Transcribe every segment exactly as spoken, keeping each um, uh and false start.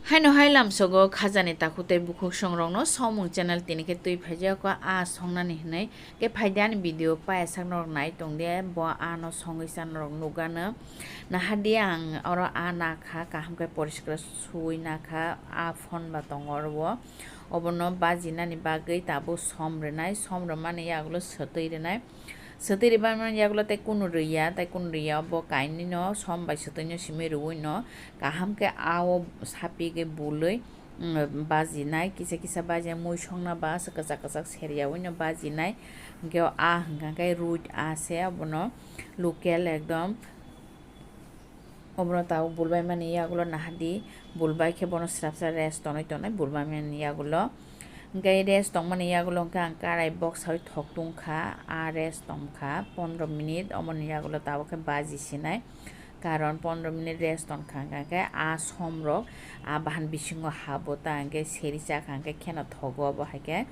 Haino hai lamsogo khajani takhuk tei bukhuk songrokno somung channel tini khe twi phaijak o a songnani hwnwi. Khe phaidi ani video payasaknorok nai tongde, bo ano songwi chanorok nukgano. Nahadi ang oro a nakha, kaham khe poriskar suwi nakha, a phone ba tongo oro o. Obono bajinani bagwi tabuk som rwnai, som rwmani yagulo swtwi rwnai. Swtwi rwmani yagulo tei kunu rwya, tei kunu rwya bo kainwino som bai swtwino simi rwino kaham khe a o sapigwi bulwi, mm, bajinai, kisa kisa bajinai, mui songna ba se kwchak kwchak seryaui no bajinai. Hwnkhe o a hwnkha khe root a se, abono local ekdom. Obono tabuk bulbaimani yagulo nahadi, bulbai khe bono srapsa rest tonwi tongnai bulbaimani yagulo. Hwnkhe rest tongmani yagulo hwnkhe ang karai boksaui thok tungkha, a rest tongkha pondro minute, omoni yagulo tabuk khe baji sinai. Karon pondro minute rest tongkha hwnkha khe a somrok, a bahan bisingo habo ta hwnkhe seri chakha hwnkhe kheno thogo, obo hai khe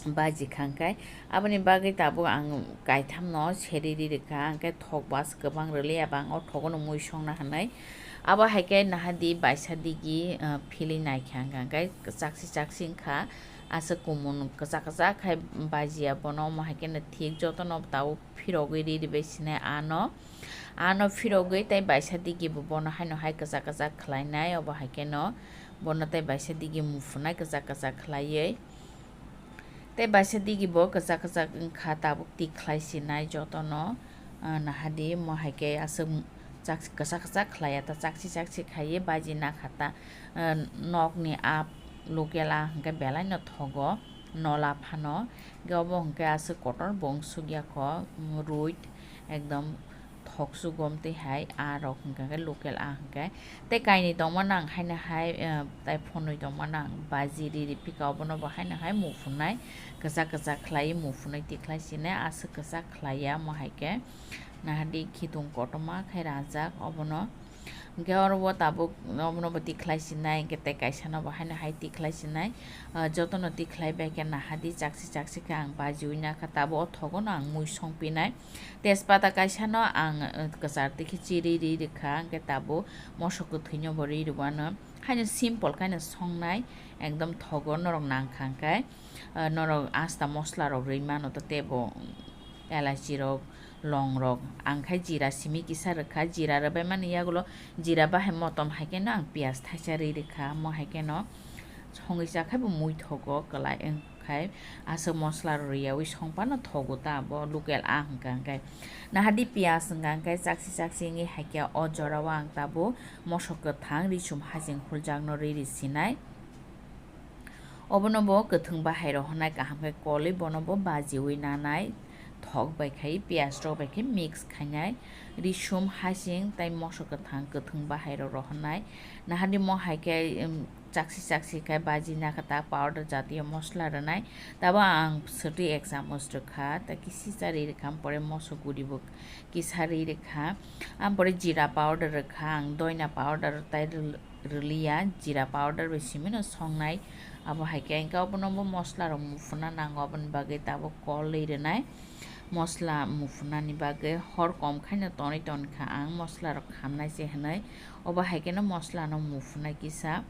baji kha hwnkhe. Aboni bagwi tabuk ang kaithamno seri ri rwkha, hwnkhe thok bas kwbang rwliya ba ang o thogono mui songna hwnwi. Abo hai khe nahadi baisa digi, ah, philwi naikha hwnkha, hwnkhe chaksi chaksi wngkha, aswk kumun kwchak kwchak khai bajiya bono, omo hai kheno thik jotono tabuk phirogwi ri rwbai sinai ano. Ano phirogwi tei baisa digi bo bono haino hai kwchak kwchak khlainai, obo hai kheno bono tei baisa digi muphunai kwchak kwchak khlaiwi. Tei baisa digi bo kwchak kwchak wngkha, tabuk tik khlai sinai jotono, ah, nahadi mo hai khe aswk chak-, kwchak kwchak khlaiya ta, chaksi chaksi khaiwi baji nakha ta, ah, nokni a local a hwnkhe belai no thogo nola phano, hwnkhe obo hwnkhe aswk kotor bo wngsukya kho, mm, root ekdom thok sugom twi hai a rok hwnkha khe local a hwnkhe. Tei kainwi tongmano ang haino hai, eh, tai phonwi tongmano ang baji ri ri phika obono bo haino hai muphunai kwchak kwchak khlaiwi muphunai tikhlai sinai aswk kwchak khlaiya omo hai khe. Nahadi khitung kotorma khai rajak obono. Hwnkhe oro o tabuk obono bo tikhlai sinai hwnkhe tei kaisa no bo haino hai tikhlai sinai. Ah, jotono tikhlai bai khe nahadi chaksi chaksi khe ang bajiwi nakha tabuk o thogo no ang mui songpinai. Tejpata kaisa no ang, eh, kwchar twi khe chiri ri rwkha, hwnkhe tabuk moso kwthwi no bo ri rwano. Haino simple khe no songnai, ekdom thogo norok nangkha hwnkhe, eh, norok asta mosla rok rwi mano to tebo, elaichi rok, long rok, ang khai jira simi kisa rwkha, jira rwbai mani yagulo jira bahai motom hai khe no ang piyaj thaisa ri rwkha, omo hai khe no songwi cha khai bo mui thogo kwlai wng. Khai aswk mosla rw rwyaui songphano thogo ta abo local a hwnkha hwnkhe. Nahadi piyaj hwnkha hwnkhe chaksi chaksi wngwi hai khe o jorao ang tabuk moso kwthang risum haching huljakno ri ri sinai. Obono bo kwthwng bahai rok hwnai kaham khe kolwi bono bo bajiui nanai thok bai khai piyaj rok bai khe mix khainai risum haching tei moso kwthang kwthwng bahai rok rohornai. Nahadi mo hai khe, em, chaksi chaksi khe baji nakha ta powder jatiyo mosla rwnai. Tabo ang swtwi ek chamoch rwkha, tei kisi cha ri rwkha, ampore moso guri bo kisa ri rwkha, ampore jira powder rwkha, ang doina powder tai rw-, rwliya, jira powder bai simi no songnai. Abo hai khe, hwnkhe obono bo mosla rok muphuna nango, aboni bagwi tabuk kol ri rwnai. Mosla muphunani bagwi hor kom khaino tonwi tonkha ang, mosla rok khamnai se hwnwi. Obo hai kheno mosla no muphunai kisa.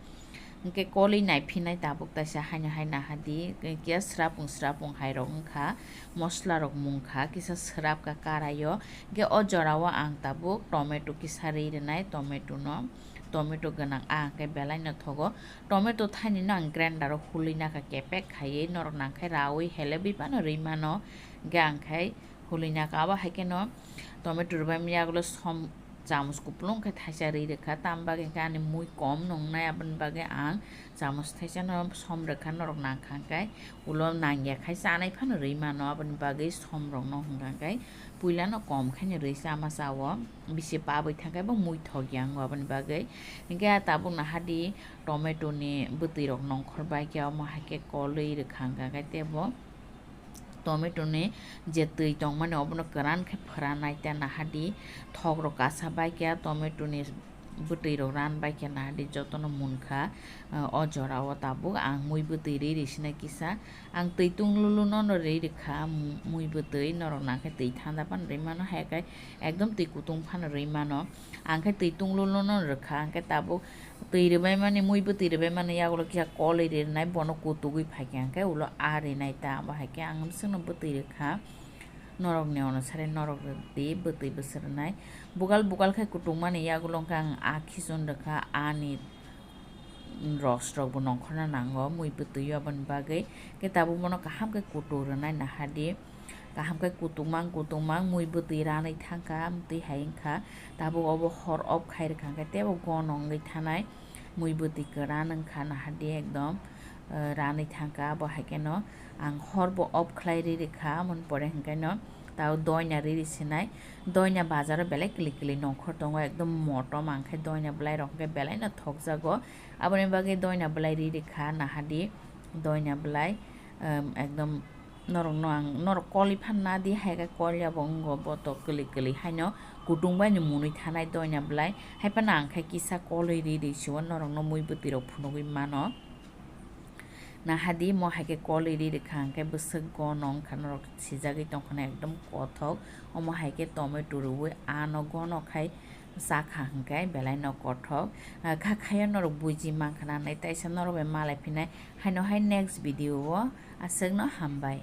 Hwnkhe kolwi naiphinai tabuk taisa haino hai nahadi, khe srapung srapung hai rok wngkha, mosla rok mungkha kisa srapkha karaio. Hwnkhe o jorao ang tabuk tomato kisa ri rwnai, tomato no, tomato gwnang a hwnkhe belai no thogo. Tomato thaini no ang grinder o hului nakha kepek khaiwi, norok nangkhai raui helebwi phano rwi mano, hwnkhe ang khai hului nakha. Abo hai kheno tomato rwbaimani yagulo som chamoch kupulung khe thaisa rwi rwkha, tamo bagwi hwnkhe ani mui kom nungnai, aboni bagwi ang chamoch thaisa no som rwkha, norok nangkha hwnkhe ulo nangya khai chanai phano rwi mano, aboni bagwi som rokno hwnkha hwnkhe puila no kom khaino rwi chama chao, bisi pabwi thangkhe bo mui thokya wngo, aboni bagwi hwnkhe tabuk nahadi tomato ni bwtwi rok nongkhor bai khe omo hai khe kolwi rwkha hwnkha khe tebo tomato ni je twi tongmani obono kwran khe phwranai ta nahadi thok rok kasa bai khe tomato ni bwtwi rok ran bai khe nahadi jotono munkha, ah, o jora o tabuk ang mui bwtwi ri ri sinai kisa. Ang twi tung lulu no no ri rikha, mu-, mui bwtwi norok nang khe twi thanda phano ri mano, hai khe ekdom twi kutung phano ri mano. Ang khe twi tung lulu no rikha, ang khe tabuk twi rwbai mani, mui bwtwi rwbai mani yagulo kisa kolwi rinai, bono kutugwi phaikhe ang khe ulo a rinai ta, abo hai khe ang bwswkno bwtwi rikha. Norokni onusare norok rwdi, bwtwi bwswk rwnai. Bugal bugal khe kutungmani yagulo hwnkhe ang a khichun rwkha, ani rosrokbo nongkhorna nango, mui bwtwi aboni bagwi. Khe tabuk bono kaham khe kutung rwnai nahadi. Kaham khe kutungmang kutungmang mui bwtwi ranwi thangkha, amtwi hai wngkha. Tabuk obo hor off khai rwkha hwnkhe teibo gono wngwi thanai. Mui bwtwi kwran wngkha nahadi ekdom, eh, ranwi thangkha, abo hai kheno ang horbo off khlai ri rikha, amoni pore hwnkhe no tao doina ri ri sinai. Doina bazaro belai kwlwi kwlwi nongkhor tongo, ekdom motom, ang khe doina bwlai rok hwnkhe belai no thokjago. Aboni bagwi doina bwlai ri rikha nahadi, doina bwlai, em, ekdom norokno ang, norok kolwi phan nadi, hai khe kolya bo wngo, boto kwlwi kwlwi haino kutung bai ni munwi thanai doina bwlai. Hai phano ang khe kisa kolwi ri ri sio, norokno mui bwtwi rok phunugwi mano. Nahadi mo hai khe kolwi ri rikha hwnkhe bwswk gono wngkha, norok sijagwi tongkha na ekdom kothok. Omo hai khe tomato rwui ano gono khai chakha hwnkhe belai no kothok. Ah, kha khayo norok buji mankha na nai, taisa norok bai malai phinai. Haino hai next video o aswk no hambai.